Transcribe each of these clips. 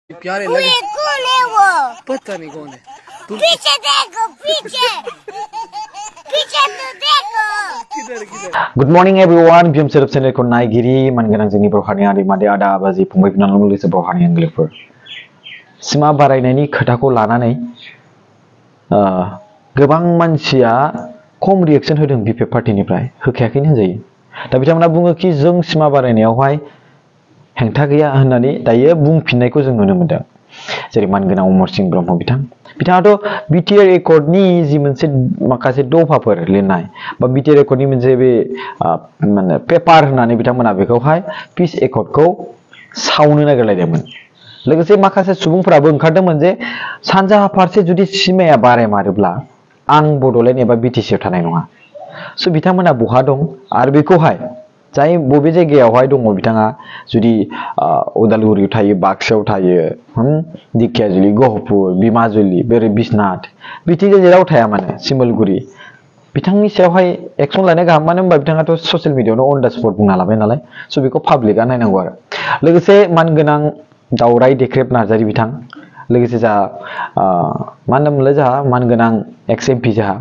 प्यारे लगे। कौन है वो? पता नहीं कौन है। पीछे देखो, पीछे पीछे तो देखो। किधर किधर? Good morning everyone. Biam serap channel ko naigiri manganang जोंनि बर हारिनि आदै मादै आदा बाजै फंबाय बिनानाव लोगोसे बर हारिनि आंगोफोर सिमा बारायनायनि खोथाखौ लानानै गोबां मानसिया खम रिएक्शन होदों बिपिएफ पार्टीनिफ्राय होखायाखैनो होनजायो। दा बिथांमोना बुङो कि जों सिमा बारायनायावहाय हेंथा गैया होननानै दायो बुंफिननायखौ जों नुनो मोनदों। जेरै मानगोनां अमर सिंह ब्रह्म बिथाङाथ' बिटिआर एकर्डनि जि मोनसे माखासे दफाफोर लिरनाय बा बिटिआर एकर्डनि मोनसे बे माने पेपार होननानै बिथांमोना बेखौहाय पिस एकर्डखौ सावनो नागिरलायदोंमोन। लोगोसे माखासे सुबुंफोराबो ओंखारदोंमोन जे सानजाहा फारसे जुदि सिमाया बारायमारोब्ला आं बड'लेण्ड एबा बिटिसिआव थानाय नङा। स' बिथांमोना बहा दं आरो बेखौहाय जाय बबे जायगायावहाय दङ बिथाङा जुदि उदालगुरियाव थायो, बाक्सायाव थायो, दिखियाजुलि, गहपुर, बिमाजुलि, बेरे बिश्वनाथ बिदि जेराव थाया मानो सिमलगुरि बिथांनि सायावहाय एक्सन लानाया गाहाम। मानो होनबा बिथाङाथ' ससियेल मिडियायावनो अन द स्पट बुंना लाबाय नालाय। स' बेखौ पाब्लिकआ नायनांगौ आरो। लोगोसे मानगोनां दावराय देख्रेब नार्जारि बिथां, लोगोसे जोंहा मा होनोमोनलाय जोंहा मानगोनां एक्स एमपि जोंहा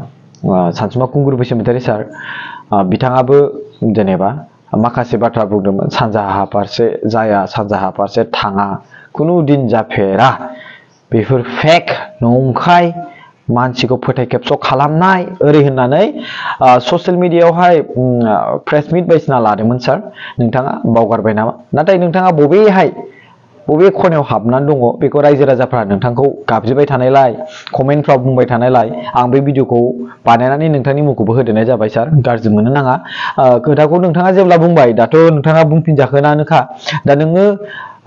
सानसुमा खुंगुर बसुमतारी सार बिथाङाबो जेनेबा माखासे बाथ्रा बुंदोंमोन सानजाहा फारसे जाया, सानजाहा फारसे थाङा, खुनु दिन जाफेरा, बेफोर फेक नंखाय मानसिखौ फोथाय खेबस' खालामनाय ओरै होननानै ससियेल मिडियायावहाय प्रेस मिट बायदिसिना लादोंमोन सार। नोंथाङा बावगारबाय नामा? नाथाय नोंथाङा बबे खनायाव हाबनानै दङ बेखौ रायजो राजाफ्रा नोंथांखौ गाबज्रिबाय थानायलाय, कमेन्टफ्राव बुंबाय थानायलाय आं बे भिडिअखौ बानायनानै नोंथांनि मुंखौबो होदेरनाय जाबाय सार। गाज्रि मोननो नाङा। खोथाखौ नोंथाङा जेब्ला बुंबाय दाथ' नोंथाङा बुंफिनजाखोनानोखा। दा नोङो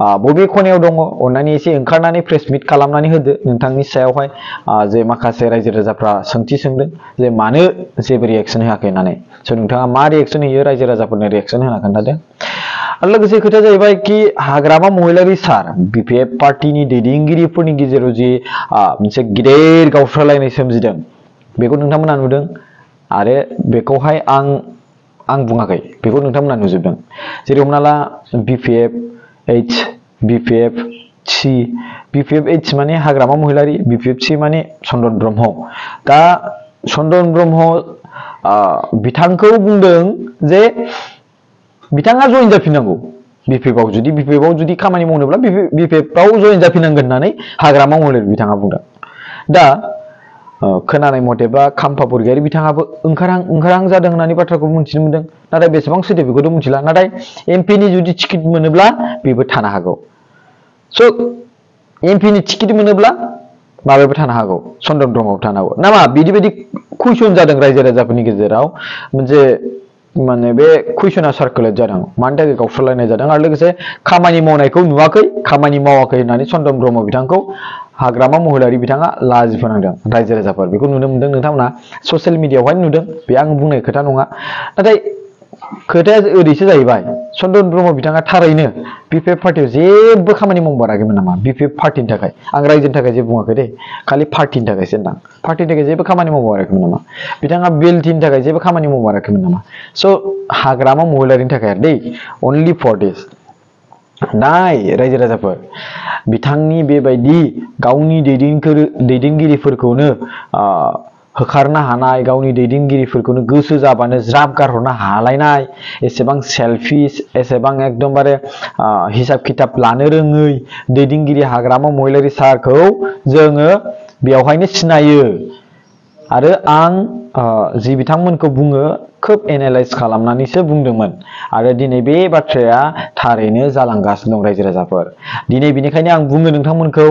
बबे खनायाव दङ अन्नानै एसे ओंखारनानै प्रेस मिट खालामनानै होदो नोंथांनि सायावहाय जे माखासे रायजो राजाफ्रा सोंथि सोंदों जे मानो जेबो रिएक्शन होआखै होननानै। स' नोंथाङा मा रिएक्शन होयो रायजो राजाफोरनो रिएक्शन होना खोन्थादो। आरो लोगोसे खोथाया जाहैबाय कि हाग्रामा महिलारि सार बिपिएफ पार्टीनि दैदेनगिरिफोरनि गेजेराव जि मोनसे गिदिर गावस्रालायनाय सोमजिदों बेखौ नोंथांमोना नुदों आरो बेखौहाय आं बुङाखै, बेखौ नोंथांमोना नुजोबदों। जेरै हमना ला बिपिएफ एइच, बिपिएफ सि, बिपिएफ एइच माने हाग्रामा महिलारि, बिपिएफ सि माने चन्दन ब्रह्म। दा चन्दन ब्रह्म बिथांखौ बुंदों जे बिथाङा जइन जाफिननांगौ बिपिएफआव, जुदि खामानि मावनोब्ला बिपिएफआव जइन जाफिननांगोन होननानै हाग्रामा महिलारि बिथाङा बुंदों। दा खोनानाय मथेबा खाम्फा बरगयारि बिथाङाबो ओंखारहां जादों होननानै बाथ्राखौ मिथिनो मोनदों। नाथाय बेसेबां सैथो बेखौथ' मिथिला। नाथाय एमपिनि जुदि टिकेट मोनोब्ला बेबो थानो हागौ। स' एमपिनि टिकेट मोनोब्ला माबायाबो थानो हागौ, चन्दन ब्रह्मआव थानो हागौ नामा? बिदि कुइसन जादों रायजो राजाफोरनि गेजेराव। मोनसे माने बे कुइसना सार्कुलेट जादों मानि थाखाय गावस्रालायनाय जादों। आरो लोगोसे खामानि मावनायखौ नुवाखै, खामानि मावाखै होननानै चन्दन ब्रह्म बिथांखौ हाग्रामा महिलारि बिथाङा लाजि फोनांदों। रायजो राजाफोर बेखौ नुनो मोनदों, नोंथांमोना ससियेल मिडियायावहाय नुदों, बे आं बुंनाय खोथा नङा। नाथाय खोथाया ओरैसो जाहैबाय चन्दन ब्रह्म बिथाङा थारैनो बिपिएफ पार्टियाव जेबो खामानि मावमाराखैमोन नामा? बिपिएफ पार्टिनि थाखाय, आं रायजोनि थाखाय जेबो बुङाखै दे, खालि पार्टिनि थाखायसो होनदां। पार्टिनि थाखाय जेबो खामानि मावमाराखैमोन नामा? बिथाङा बिएलटिनि थाखाय जेबो खामानि मावमाराखैमोन नामा? स' हाग्रामा महिलारिनि थाखाय दै अनलि फर दिस। नाय रायजो राजाफोर, बिथांनि बेबायदि गावनि दैदेनगिरिफोरखौनो होखारनो हानाय, गावनि दैदेनगिरिफोरखौनो गोसो जाबानो ज्राब गारहरनो हालायनाय, एसेबां सेलफिस, एसेबां एकदमबारे हिसाब खिथाब लानो रोङै दैदेनगिरि हाग्रामा महिलारि सारखौ जोङो बेवहायनो सिनायो। आरो आं जि बिथांमोनखौ बुङो खोब एनालाइज खालामनानैसो बुंदोंमोन। आरो दिनै बे बाथ्राया थारैनो जालांगासिनो दं रायजो राजाफोर। दिनै बेनिखायनो आं बुङो नोंथांमोनखौ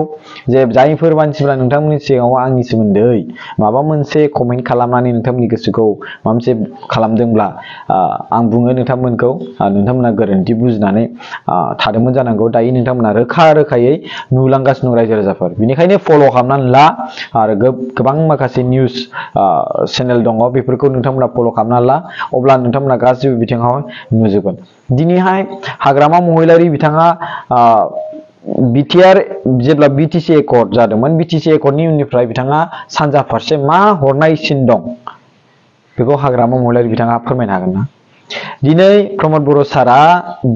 जे जायफोर मानसिफ्रा नोंथांमोननि सिगाङाव आंनि सोमोन्दै माबा मोनसे कमेन्ट खालामनानै नोंथांमोननि गोसोखौ माबा मोनसे खालामदोंब्ला आं बुङो नोंथांमोनखौ, नोंथांमोना गोरोन्थि बुजिनानै थादोंमोन जानांगौ। दायो नोंथांमोना रोखायै नुलांगासिनो दं रायजो राजाफोर। बेनिखायनो फल' खालामनानै ला। आरो गोबां माखासे निउस चेनेल दङ, बेफोरखौ नोंथांमोना फल' खालामनानै ला। अब्ला नोंथांमोना गासिबो बिथिङाव नुजोबगोन। दिनैहाय हाग्रामा महिलारि बिथाङा बिटिआर जेब्ला बिटिसि एकर्ड जादोंमोन, बिटिसि एकर्डनि उननिफ्राय बिथाङा सानजा फारसे मा हरनाय सिन दं बेखौ हाग्रामा महिलारि बिथाङा फोरमायनो हागोन ना? दिनै प्रमद बर' सारा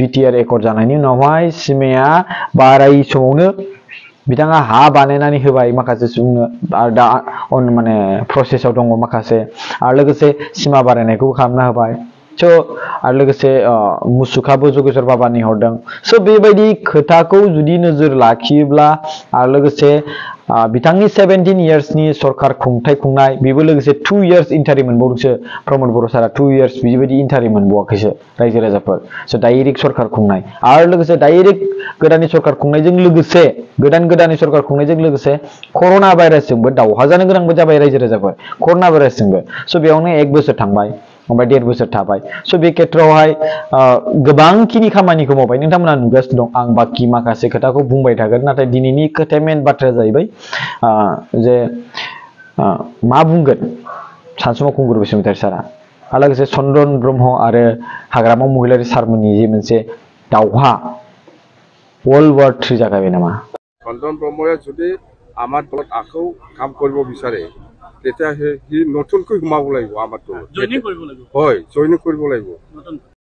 बिटिआर एकर्ड जानायनि उनावहाय सिमाया बाराय समावनो बिथाङा हा बानायनानै होबाय माखासे सुबुंनो आरो दा माने प्रसेसआव दङ माखासे आरो लोगोसे सिमा बारायनायखौबो खालामना होबाय स' आरो लोगोसे मुसुखाबो जगेश्वर बाबानि हरदों स' बेबायदि खोथाखौ जुदि नोजोर लाखियोब्ला आरो लोगोसे बिथांनि 17 इयार्सनि सरकार खुंथाय खुंनाय बेबो लोगोसे 2 इयार्स इन्टारिम मोनबावदोंसो प्रमद बर' सारा 2 इयार्स बिबायदि इन्टारिम मोनबावाखैसो रायजो राजाफोर स' डाइरेक्ट सरकार खुंनाय आरो लोगोसे डाइरेक्ट गोदाननि सरकार खुंनायजों लोगोसे गोदाननि सरकार खुंनायजों लोगोसे कर'ना भाइरासजोंबो दावहा जानो गोनांबो जाबाय रायजो राजाफोर कर'ना भाइरासजोंबो स' बेयावनो 1 बोसोर थांबाय ओमफ्राय 1.5 बोसोर थाबाय स' बे खेथ्रआवहाय गोबांखिनि खामानिखौ मावबाय नोंथांमोना नुगासिनो दं आं बाखि माखासे खोथाखौ बुंबाय थागोन नाथाय दिनैनि खोथाया मेन बाथ्राया जाहैबाय जे मा बुंगोन सानसुमा खुंगुर बसुमतारी सारा आरो लोगोसे चन्द्रन ब्रह्म आरो हाग्रामा महिलारी सारमोननि जे मोनसे दावहा वर्ल्ड वार 3 जागायबाय नामा চন্দন ব্ৰহ্মই যদি আমাৰ দলত আকৌ কাম কৰিব বিচাৰে তেতিয়া সি নতুনকৈ সোমাব লাগিব আমাৰ দলত জইনিং কৰিব লাগিব হয় জইনিং কৰিব লাগিব